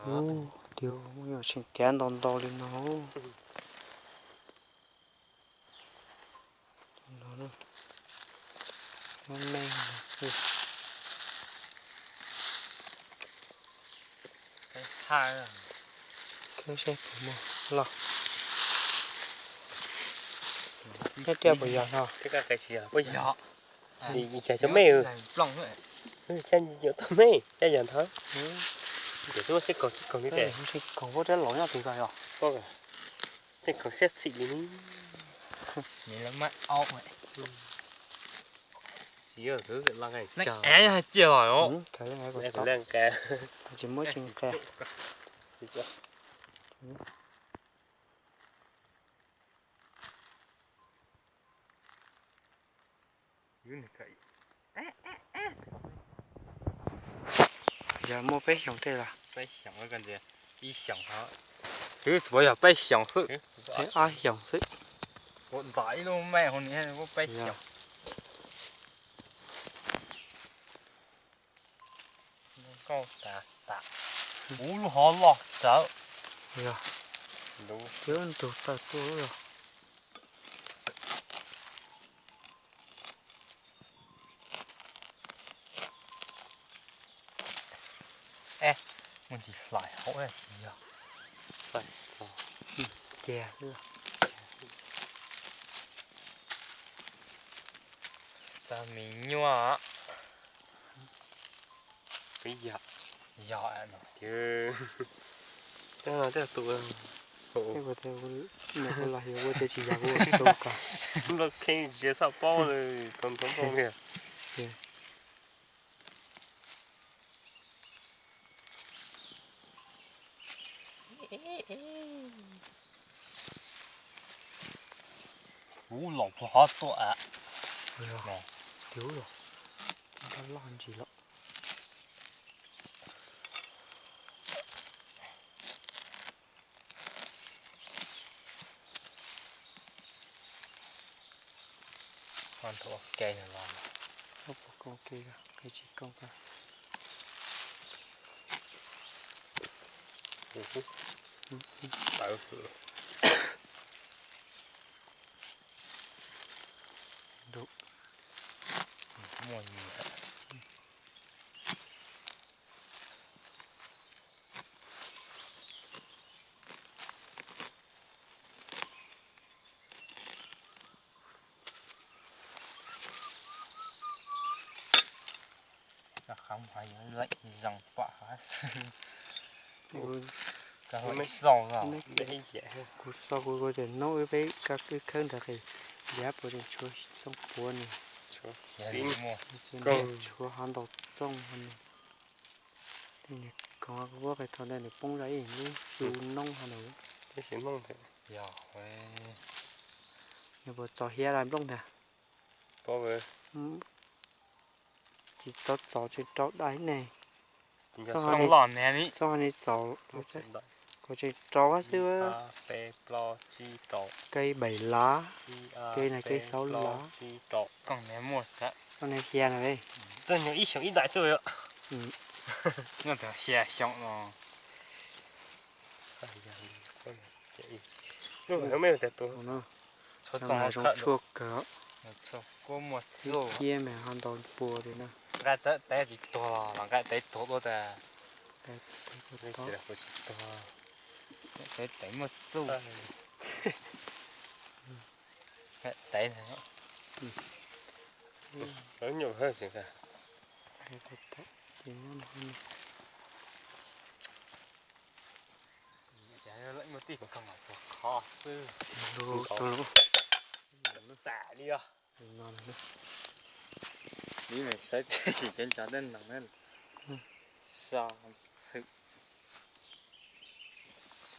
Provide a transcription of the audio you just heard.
Ub, tias muaj nyuam tseem kav ntau ntau li no. No, me, khawb saib puas muaj loj. Nyob tiaj puas yog no? Yog cov me, cov me, caj yog ntawd. Ces xwb sib kaug sib kaug li tes. Sib kaug, puab rab laus nyob twg ko yog? Sib kaug siab txhim li. Ev yog hais ciaj os. Tsis muab tsis nqes. Yog muaj peb xyoos tej los? Peb xyoos, ib xyoos, twb tsuas yog peb xyoos xwb. Ob xyoos xwb. Ua ntom ib lub me hauv ni, peb xyoos. Nkauj tas tas. Ub, lub hov loj tsawv. Yog. Ntug tawg tuaj lub yog. Mus ntsis hlais hauv yog. Cia xwb. Tag mis nyuaj. Yog no. Tej no tej tus, tej ua tias ua tias tsis yog ua tus ko. Nplooj kheej tsis txhob paub, tus ntxoov nplooj kiag. Ub, los puag hov tuaj. Ub, los loj ntsis lawm. Ho nthuav ke los, puas koob ke, ke tsis koob ko. Tawv. Muaj nyiam. Qhov muag yuav leem zoo pom qhov. Kuv xauj kuv tias hnub wb peb kab wb khawb ntawd qis, yav puas tseem tshuav txooj puav ne. Tshuav hov ntaus txooj ne. Tej niag koog kuv muab qe thaum ntawd nws poob zoj ib lub xyu noob hov ntawd. Nws puas txaus hiab lawm nplooj ntag? Tsis txaus, txaus tseem rau dais ne. Txooj hov ne txaus, kuv tseem rau xwb. Kev npaim lav, kev na kev xauv lav. Txooj ne xia na le. Txooj nyuag ib xyoos ib daim xwb. Xya xyoo no. Zoo tshuaj kawg. Ib ciab mas ho ntaus pua li na. Nqaij tev tsis tuag los nqaij tev tuag dua tas. Nqaij tev muaj txuj. Nqaij tev. Muaj tij koog mas puas khov xwb. Tas li os. Ib me saib tsis cov ntsov tej no na. So